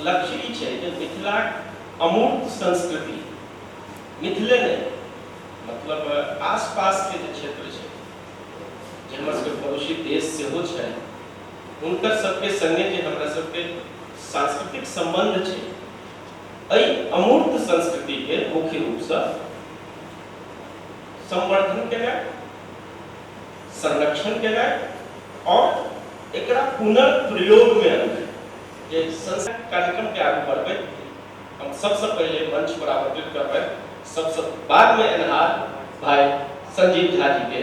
लक्ष्य ई छै जे मिथिलाक अमूर्त संस्कृति, मिथिले नहि मतलब आसपासके जे क्षेत्र छै, जे हमर सबके पड़ोसी देश सेहो छै, हुनकर सबके संगे जे हमरा सबके सांस्कृतिक सम्बन्ध छै, एहि अमूर्त संस्कृतिके मुख्य रूपसँ संवर्धन केनाइ, संरक्षण केनाइ आओर एकरा पुनर्प्रयोगमे अननाइ। जे संस्कृत कार्यक्रमके आगू बढ़बैत हम सबसँ पहिले मंच पर आमंत्रित करबै सबसँ बादमे एनहार भाई संजीव झा जीके,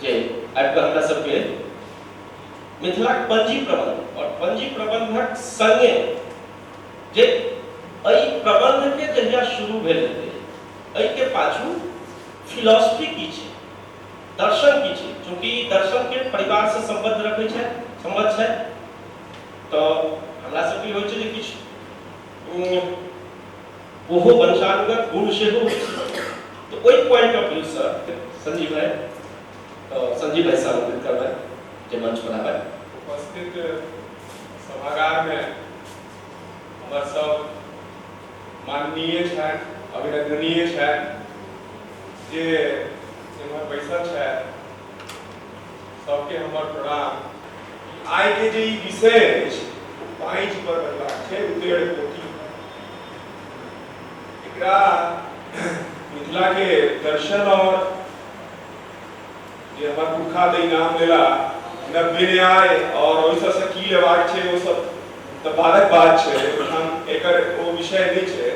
जे आबि कऽ हमरा सबके मिथिलाक पंजी प्रबंध और पंजी प्रबंधक संगे जे एहि प्रबंधके जहिया शुरू भेल हेतै, एहिके पाछू फिलॉसफी की छै, दर्शन की छै। चूँकि दर्शनके परिवारसँ सम्बद्ध रखै छै, सम्बद्ध छै, तऽ हमरा सबके होइ छै जे किछु ओहो वंशानुगत गुण सेहो होइ छै। तऽ ओहि पॉइंट ऑफ व्यू सँ संजीव भाई, तऽ संजीव भाई से आमंत्रित करबै जे मंच पर आबै। उपस्थित सभागारमे हमर सब माननीय छथि, अभिनंदनीय छथि, जे एम्हर बैसल छथि, सबके हमर प्रणाम। आइ के जे ई विषय अछि ओ पाँजि पर बजबाक छै, उतेढ़ पोथी। एकरा मिथिला के दर्शन और जे हमर पुरखा तऽ इनाम लेला नब्बे न्याय और ओहि सबसँ की लेबाक छै ओ सब तऽ बादक बात छै, ओहिठाम एकर ओ विषय नहि छै।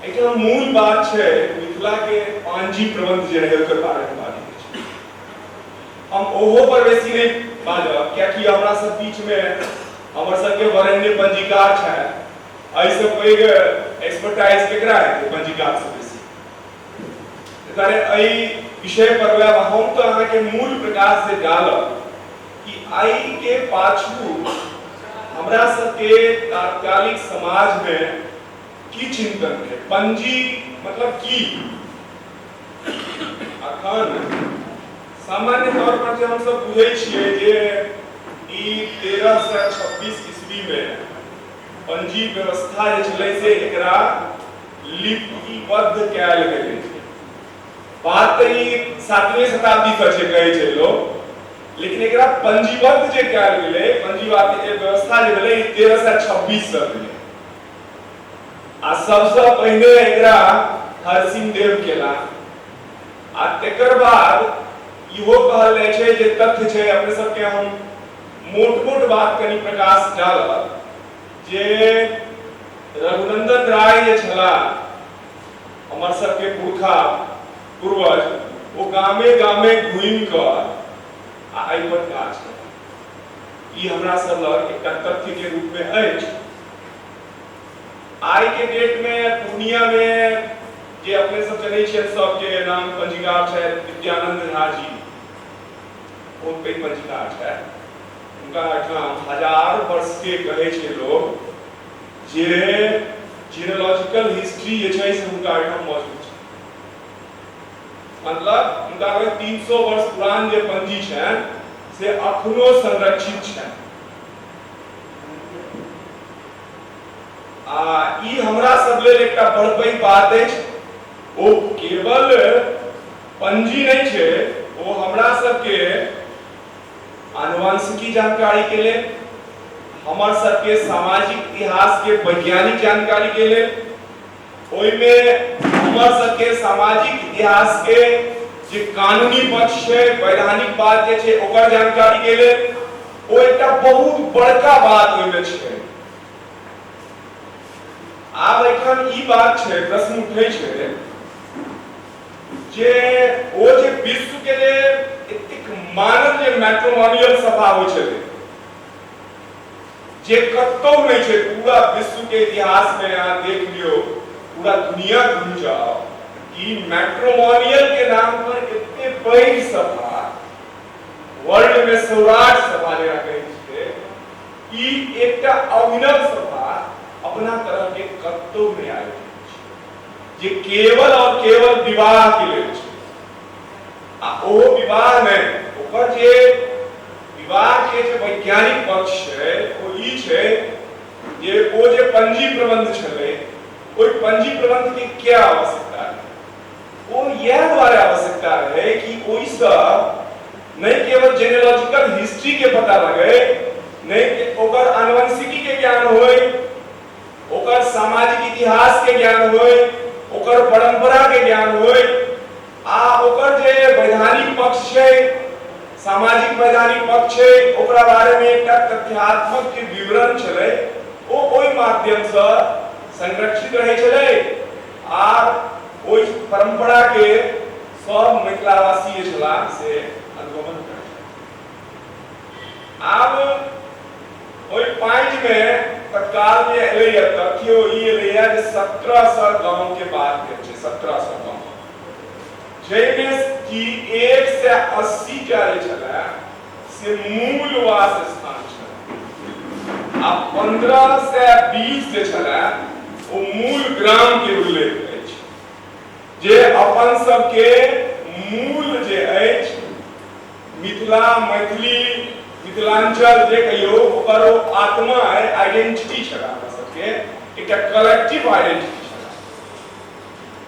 एहिठाम मूल बात छै मिथिला के पांजी प्रबंध जे रहै ओकर बारे मे बाजै छै। हम ओहो पर बेसी नहि बाजब, कियाकि हमरा सब बीच मे हमर सबके वरेण्य पंजीकार छथि। एहिसँ पैघ एक्सपर्टाइज केकरा हेतै पंजीकार से बेसी? दुआरे एहि विषय पर वएह हम तऽ अहाँके मूल प्रकाश जे डालब कि आइ के पाछू हमरा सबके तात्कालिक समाजमे की चिंतन रहै, पंजी मतलब की। अखन सामान्य तौर पर जे हमसब बुझै छियै जे ई 1326 ईस्वी मे पंजी व्यवस्था जे छलै से एकरा लिपिबद्ध कयल गेलै। बात तऽ ई 7वीं शताब्दी सँ छै कहै छै लोक, लेकिन एकरा पंजीबद्ध जे कयल गेलै, पंजीवाद व्यवस्था जे भेलै, ई 1326 सँ भेलै आ सबसँ पहिने एकरा हरसिंह देव केला। आ तकर बाद इहो कहल जाइ छै जे तथ्य छै, अपने सबके हम मोट मोट बात कनि प्रकाश डालब जे रघुनंदन राय जे छला हमर सबके पुरखा पूर्वज, ओ गामे गामे घूमि कऽ आ एहि पर काज केलक। ई हमरा सब लग एकटा तथ्य के रूप में अछि। आइ के डेट में पूर्णिया में जे अपने सब जनै छियनि सबके नाम पंजीकार छथि विद्यानंद झा जी, बहुत पैघ पंजीकार छथि। हुनका एहिठाम हजार वर्ष के कहै छै लोग जे जिनोलॉजिकल हिस्ट्री जे छै से हुनका एहिठाम मौजूद छै। मतलब हुनका लग 300 वर्ष पुरान जे पंजी छनि से अखनो संरक्षित छनि। आ ई हमरा सब लेल एकटा बड़ पैघ बात अछि। ओ केवल पंजी नहि छै, ओ हमरा सबके आनुवंशिकी जानकारी के लेल, हमर सबके सामाजिक इतिहास के वैज्ञानिक जानकारी के लेल, ओहिमे हमर सबके सामाजिक इतिहास के जे कानूनी पक्ष छै, वैधानिक बात जे छै ओकर जानकारी के लेल, ओ एकटा बहुत बड़का बात ओहिमे छै। आब एखन ई बात छै, प्रश्न उठै छै जे ओ जे विश्व के जे एतेक मानव जे मैट्रोमोनियल सभा होइ छलै जे कतौ नहि छै पूरा विश्व के इतिहास में, अहाँ देख लियौ, पूरा दुनिया घूम जाओ, ई मैट्रोमोनियल के नाम पर एते पैघ सभा वर्ल्ड में सौराठ सभा जेकरा कहै छियै, ई एकटा अभिनव सभा अपना तरह के कतौ नहि आयोजित छै जे केवल और केवल विवाह के लेल छै। आ ओहो विवाह नहि, ओकर जे विवाह के जे वैज्ञानिक पक्ष छै ओ ई छै जे जे ओ जे पंजी प्रबंध छलै, ओहि पंजी प्रबंध के क्या आवश्यकता रहै? ओ इएह दुआरे आवश्यकता रहै कि ओहिसँ नहि केवल जेनेलॉजिकल हिस्ट्री के पता लगे, नहि ओकर आनुवंशिकी के ज्ञान होय, ओकर सामाजिक इतिहास के ज्ञान होय, ओकर परंपरा के ज्ञान होय, आ ओकर जे वैधानिक पक्ष छै, सामाजिक वैधानिक पक्ष छै, ओकरा बारे में एकटा तथ्यात्मक जे विवरण छलै ओ ओहि माध्यमसँ संरक्षित रहै छलै आर ओहि परंपरा के सब मिथिलावासी जे छलाह से अनुगमन करै छलाह। आब ओहि पाँजिमे तत्काल जे एलैए तथ्यो ई एलैए जे 1700 गाँव के बात भेल छै, 1700 गाँव, जाहिमे कि 180 टा जे छलै से मूल वास स्थान छलै आ 1520 जे छलै ओ मूल ग्राम के उल्लेख अछि, जे अपन सबके मूल जे अछि मिथिला मैथिली मिथिलांचल जे कहियो ओकर ओ आत्मा अइ, आइडेंटिटी छलै अपना सबके, एकटा कलेक्टिव आइडेंटिटी छलै।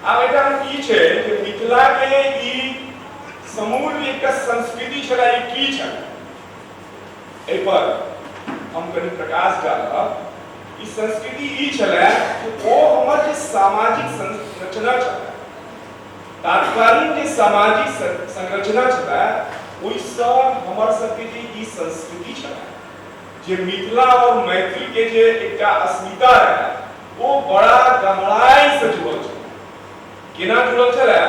आब एहिठाम ई छै जे मिथिला के ई समूल एकटा संस्कृति छलै, ई की छलै, एहि पर हम कनि प्रकाश डालब। ई संस्कृति ई छलै कि ओ हमर जे सामाजिक संरचना छलै, तात्कालीन जे सामाजिक संरचना छलै, ओहिसँ हमर सबके जे ई संस्कृति छलै, जे मिथिला और मैथिल के जे एकटा अस्मिता रहै, ओ बड़ा गहराइसँ जुड़ल छलै। केना जुड़ल छलै?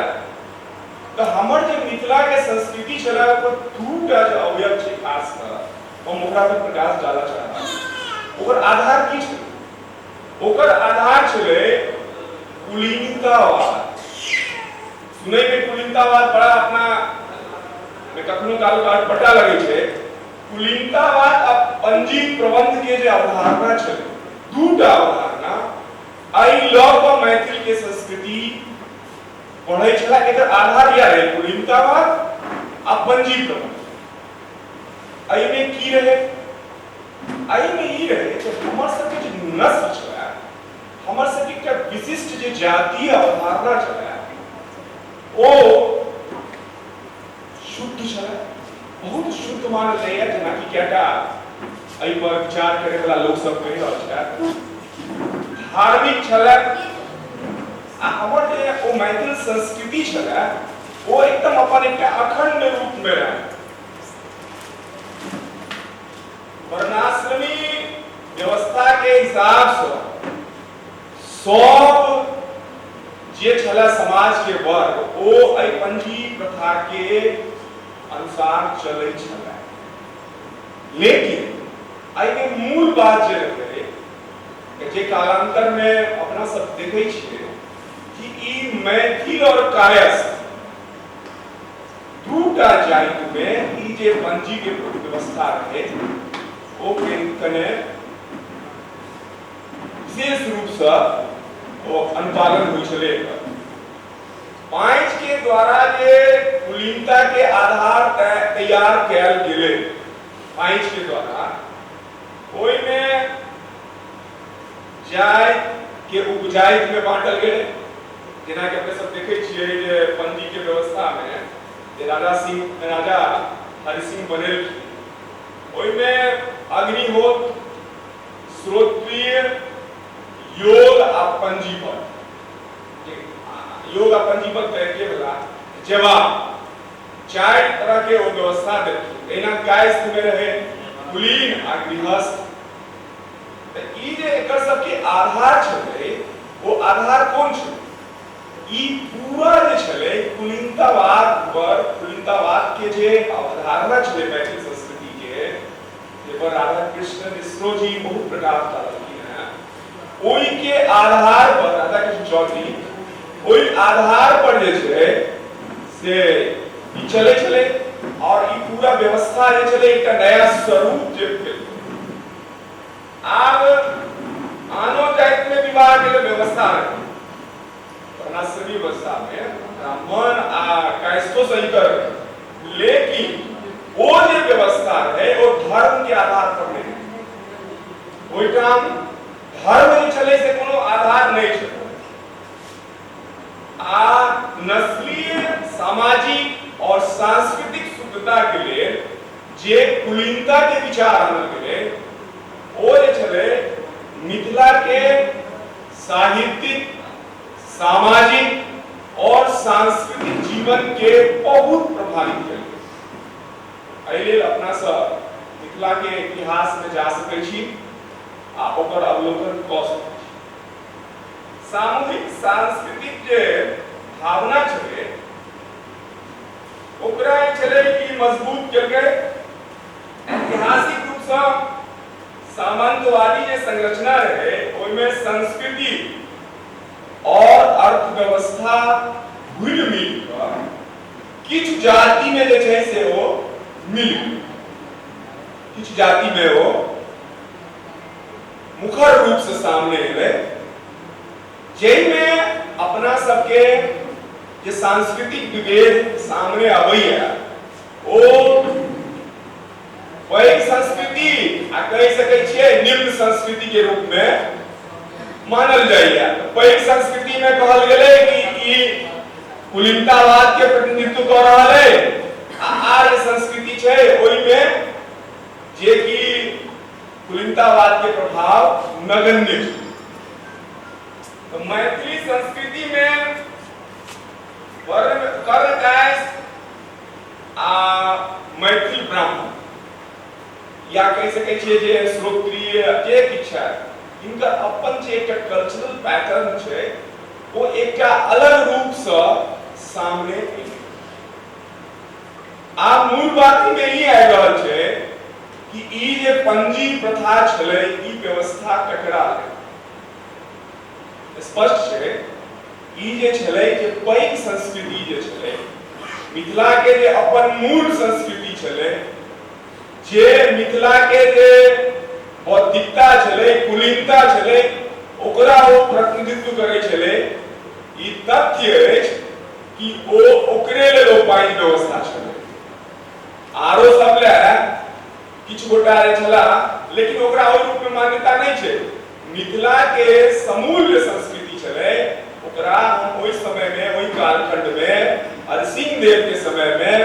तऽ हमर जे मिथिला के संस्कृति छलै ओकर दूटा जे अवयव छै खास कऽ हम ओकरा पर प्रकाश डालऽ चाहब। ओकर आधार की छलै? ओकर आधार छलै कुलीनतावाद। सुनै में कुलीनतावाद बड़ा अपना में कखनो काल अटपटा लगै छै। कुलीनतावाद आ पंजी प्रबंध के जे अवधारणा छलै, दूटा अवधारणा एहि लऽ कऽ मैथिल के संस्कृति बढ़ै छलै। एकर आधार इएह रहै, कुलीनतावाद आ पंजी प्रबंध। एहिमे की रहै? एहिमे ई रहै जे हमर सबके जे नस्ल छलै, हमर सबके एकटा विशिष्ट जे जातीय अवधारणा छलै ओ शुद्ध छलै, बहुत शुद्ध मानल जाइए, जेनाकि कएटा एहि पर विचार करे वाला लोक सब कहि रहल छथि। धार्मिक छलै आ हमर जे ओ मैथिल संस्कृति छलै ओ एकदम अपन एकटा अखंड रूप में रहै। वर्णाश्रमी व्यवस्था के हिसाब से सब जे छलै समाज के वर्ग ओ एहि पंजी प्रथा के अनुसार चलै छलै। लेकिन एहिमे मूल बात जे रहै, जे कालांतर में अपना सब देखै छियै कि ई मैथिल और कायस्थ दूटा जाति में ई जे पंजी के व्यवस्था रहै ओ कने विशेष रूपसँ ओ अनुपालन होइ छलै। एकर पाँच के द्वारा जे कुलीनता के आधार तैयार कयल गेलै पाँच के द्वारा, ओहिमे जाति के उपजाति में बांटल गेलै। जेनाकि अपने सब देखै छियै जे पंजी के व्यवस्था में जे राजा सिंह, राजा हरि सिंह बनेलखिन, ओहिमे अग्निहोत्र, श्रोत्रिय, योग आ पंजीबद्ध, योग आ पंजीबद्ध तय भेला जवाब, चारि तरह के ओ व्यवस्था देलखिन। एहिना कायस्थ में रहे कुलीन आ गृहस्थ। तऽ ई जे एकर सबके आधार छलै ओ आधार कोन छलै? ई पूरा जे छलै कुलीनतावाद पर, कुलीनतावाद के जे अवधारणा छलै मैथिल संस्कृति के, जाहि पर राधा कृष्ण मिश्रो जी बहुत प्रकाश डाललखिन हेँ, ओहि के आधार पर राधा कृष्ण चौधरी ओहि आधार पर जे छै से ई चलै छलै और ई पूरा व्यवस्था जे छलै एकटा नया स्वरूप जे भेल। आब आनो जाति में विवाह के व्यवस्था रहै, वर्णाश्रमी व्यवस्था में ब्राह्मण आ कायस्थो सही कर, लेकिन ओ जे व्यवस्था रहे ओ धर्म के आधार पर नहीं। ओहिठाम धर्म जे छलै से कोनो आधार नहि छलै। आ नस्लीय, सामाजिक और सांस्कृतिक शुद्धता के लेल जे कुलीनता के विचार आनल गेलै ओ जे छलै मिथिला के साहित्यिक, सामाजिक और सांस्कृतिक जीवन के बहुत प्रभावित केलकै। एहि लेल अपना सब मिथिला के इतिहास में जा सकै छी आ ओकर अवलोकन कऽ सकै छी। सामूहिक सांस्कृतिक जे भावना छलै ओकरा छलै कि मजबूत केलकै। ऐतिहासिक रूपसँ सामंतवादी जे संरचना रहै ओहिमे संस्कृति और अर्थव्यवस्था घुलि मिल कऽ किछु जाति में जे छै से ओ मिल गेल, किछु जाति में ओ मुखर रूप से सामने एलै, जाहिमे अपना सबके जे सांस्कृतिक विभेद सामने अबैया ओ पैघ संस्कृति आ कहि सकै छियै निम्न संस्कृति के रूप में मानल जाइए। पैघ संस्कृति में कहल गेलै कि ई कुलीनतावाद के प्रतिनिधित्व कऽ रहल है आ आर्य संस्कृति छै ओहिमे जे कि कुलीनतावाद के प्रभाव नगण्य छै। तो मैथिली संस्कृति में वर्ण कर्ण कायस्थ आ मैथिल ब्राह्मण या कहि सकै छियै जे श्रोत्रिय जे किछु छै, हिनकर अपन जे एकटा कल्चरल पैटर्न छै ओ एकटा अलग रूपसँ सामने एलै। आब मूल बात एहिमे ई आबि रहल छै कि ई जे पंजी प्रथा छलै ई व्यवस्था ककरा लेल? स्पष्ट छै ई जे छलै जे पैघ संस्कृति जे छलै मिथिला के जे अपन मूल संस्कृति छलै, जे मिथिला के जे बौद्धिकता छलै, कुलीनता छलै, ओकरा ओ प्रतिनिधित्व करै छलै। ई तथ्य अछि कि ओ ओकरे लेल ओ पानि व्यवस्था छलै। आरो सब लए किछु गोटा जे छला लेकिन ओकरा ओहि रूप में मान्यता नहि छै। मिथिला के समूल्य संस्कृति छलै ओकरा हम ओहि समय में, ओहि कालखंड में, हरसिंह देव के समय में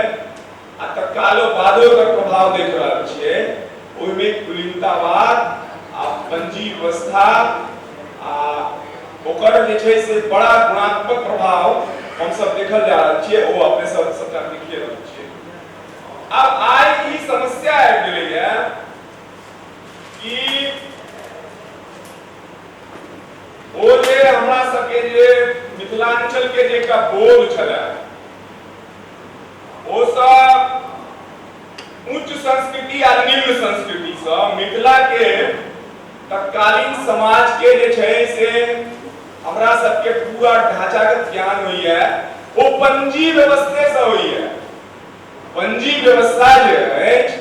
आ तत्कालो बादो एकर प्रभाव देख रहल छियै। ओहिमे कुलीनतावाद आ पंजी व्यवस्था आ ओकर जे छै से बड़ा गुणात्मक प्रभाव हमसब देखल जा रहल छियै, ओ अपने सब सबटा देखिए रहल छियै। आब आइ ई समस्या आबि गेलैए कि ओ जे हमरा सबके जे मिथिलांचल के जे एकटा बोध छलै ओ सब उच्च संस्कृति आ निम्न संस्कृति सँ मिथिला के तत्कालीन समाज के जे छै से हमरा सबके पूरा ढांचागत ज्ञान होइए ओ पंजी व्यवस्थे से होइए। पंजी व्यवस्था जे अछि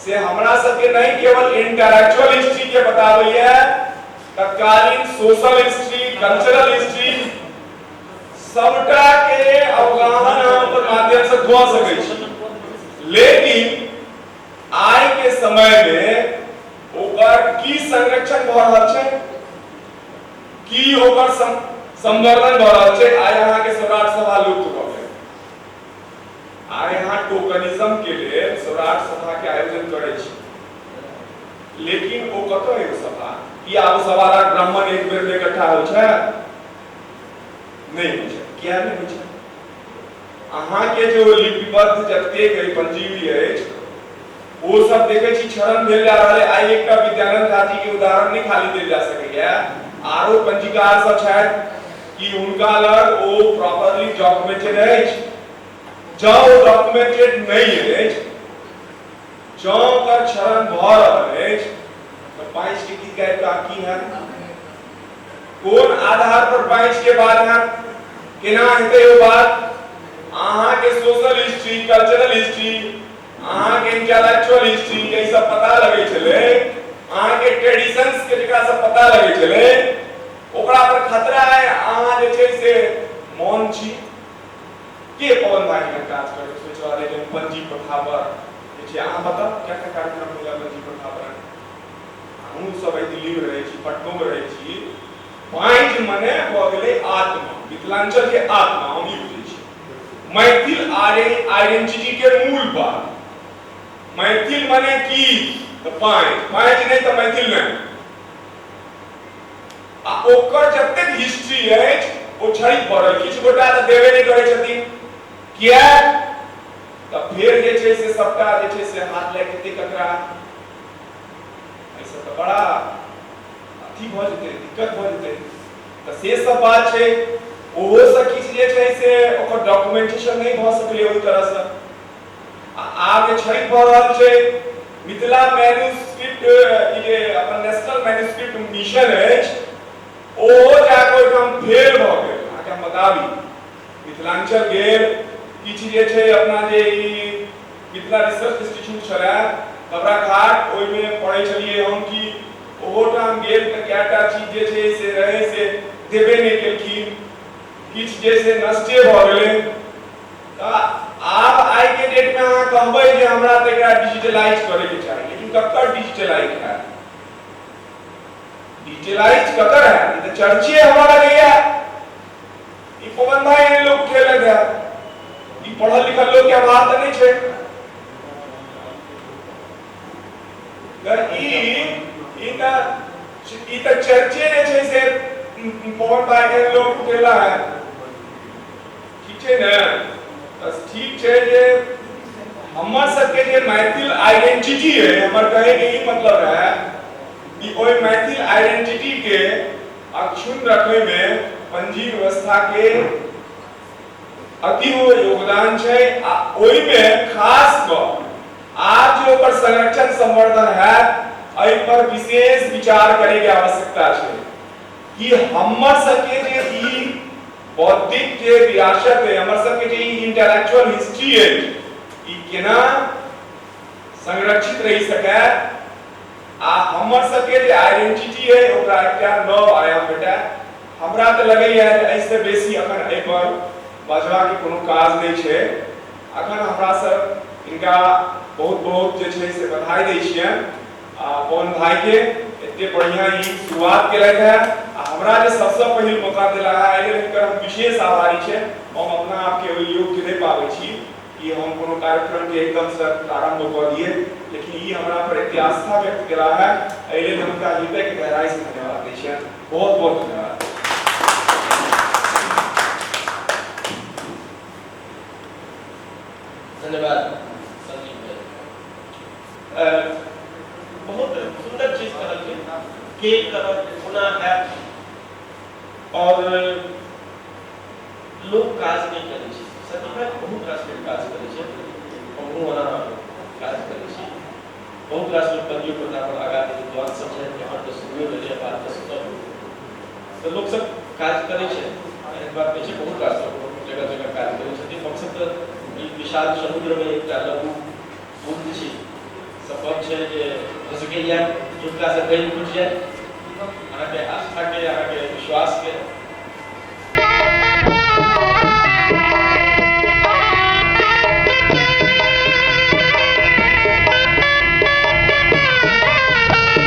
से हमरा सबके नहीं केवल इंटेलेक्चुअल हिस्ट्री के बताबैए, तत्कालीन सोशल हिस्ट्री, कल्चरल हिस्ट्री सबटा के अवगाहन अहाँ ओकर माध्यम से कऽ सकै छी। लेकिन आइ के समय में ओकर की संरक्षण भऽ रहल छै, की ओकर संवर्धन भऽ रहल छै? आइ अहाँके सौराठ सभा लुप्त भऽ गेल। आइ अहाँ टोकनिज्म के लेल सौराठ सभा के आयोजन करै छी, लेकिन ओ कतऽ है ओ सभा? की आब 1.25 लाख ब्राह्मण एक बेर में इकट्ठा होइ छै? नहि होइ छै। किया नहि होइ छै? अहाँके जो लिपिबद्ध जतेक एहि पंजीवी अछि ओ सब देखै छी क्षरण भेल जा रहल है। आइ एकटा विद्यानंद झा जी के उदाहरण नहि खाली देल जा सकैया, आरो पंजीकार सब छथि कि हुनका लग ओ प्रॉपरली डॉक्यूमेंटेड अछि। जँ ओ डॉक्यूमेंटेड नहि अछि, जँ ओकर क्षरण भऽ रहल अछि, तऽ पाँच के की गायब की हैत? कोन आधार पर पाँच के बाद हैत? केना हेतै ओ बात? अहाँके सोशल हिस्ट्री, कल्चरल हिस्ट्री, अहाँके इंटेलेक्चुअल हिस्ट्री एहि सब पता लगै छलै, अहाँके ट्रेडिशंस के जकरा सब पता लगै छलै ओकरा पर खतरा है। अहाँ जे छै से मौन छी। के पवन भाई के काज करै सोचि रहल है जे पंजी प्रथा पर जे छै, अहाँ बताउ क्या क्या कार्यक्रम भेल पंजी प्रथा पर? हमहूँ सब एहि दिल्लीमे रहै छी, पटनोमे रहै छी। पाँजि मने भऽ गेलै आत्मा, मिथिलाञ्चलके आत्मा हम ई बुझै छी। मैथिल आइडेंटिटी के मूल बात, मैथिल मने की तऽ पाँजि, पाँजि नहि तऽ मैथिल नहि। आ ओकर जतेक हिस्ट्री अछि ओ छड़ित भऽ रहल, किछु गोटा तऽ देबे नहि करै छथिन, किएक तऽ फेर जे छै से सबटा जे छै से हाथ लागि जेतै ककरा, एहिसँ तऽ बड़ा अथी भऽ जेतै, दिक्कत भऽ जेतै। तऽ से सब बात छै, ओहोसँ किछु जे छै से ओकर डॉक्यूमेंटेशन नहि भऽ सकलै ओहि तरहसँ। आ आब जे छड़ित भऽ रहल छै मिथिला मैन्यूस्क्रिप्ट, ई जे अपन नेशनल मैन्यूस्क्रिप्ट मिशन अछि, ओहो जाकऽ ओहिठाम फेल भऽ गेल। अहाँके हम बताबी, मिथिलाञ्चल गेल किछु जे छै अपना जे ई मिथिला रिसर्च इंस्टीट्यूट छलै कबरा घाट, ओहिमे पढ़ै छलियै हम, कि ओहोठाम गेल तऽ कएटा चीज जे छै से रहै से देबे नहि केलखिन, किछु जे छै नष्टे भऽ गेलै। तऽ आब आइके डेटमे अहाँ कहबै जे हमरा तऽ एकरा डिजिटलाइज करैके चाही, लेकिन ककर डिजिटलाइज हैत, डिजिटलाइज ककर हैत, ई तऽ चर्चे हमरा लगैया ई पवन भाई एहन लोक उठेलक है, ई पढ़ल लिखल लोक के अभाव तऽ नहि छै। तऽ ई तऽ चर्चे जे छै से पवन भाई एहन लोक उठेला है, ठीक छै ने? बस ठीक छै जे हमर सबके जे मैथिल आइडेंटिटी है, हमर कहे के ई मतलब है कि ओहि मैथिल आइडेंटिटी के अक्षुण्ण रखै में पंजी व्यवस्था के अतीव योगदान छै। आ ओहिमे खास कऽ आब जे ओकर संरक्षण संवर्धन हैत, एहि पर विशेष विचार करे के आवश्यकता छै कि हमर सबके जे ई बौद्धिक जे विरासत है, हमर सबके जे ई इंटेलेक्चुअल हिस्ट्री है, ई केना संरक्षित रहि सकै आ हमर सबके जे आइडेंटिटी है ओकरा एकटा नव आयाम भेटै। हमरा तऽ लगैया जे एहिसँ बेसी अखन एहि पर बजबाके कोनो काज नहि छै। अखन हमरा सब हिनका बहुत बहुत जे छै से बधाई दै छियनि आ पवन भाईके एते बढ़िया ई शुरुआत केलथि है आ हमरा जे सबसँ पहिल मौका देला है, एहि लेल हिनकर हम विशेष आभारी छै। हम अपना आपके ओहि योग्य नहि पाबै छी कि हम कोनो कार्यक्रम के एकदम से प्रारंभ कऽ दिए, लेकिन ई हमरा पर एते आस्था व्यक्त केला है, एहि लेल हम हुनका हृदय के गहराई से धन्यवाद दै छियनि। बहुत बहुत धन्यवाद। धन्यवाद संजीव भाई। बहुत सुंदर चीज कहलखिन, के करत कोना हैत, और लोक काज नहि करै छै। संजीव भाई बहुत रास लोक काज करै छै, हमहूँ ओना काज करै छी। बहुत रास लोक पंजियो प्रथा पर आगाँ के विद्वान सब छथि, यहाँ तऽ सुनियो लेलियै बात तऽ सुनब, तऽ लोक सब काज करै छै, एहन बात नहि छै। बहुत रास लोक जगह जगह काज करै छथिन। हमसब तऽ ई विशाल समुद्रमे एकटा लघु बूंद छी, सम्भव छै जे हो सकैए झुमका से कहीं फूटि जाए। अहाँके आस्थाके, अहाँके विश्वासके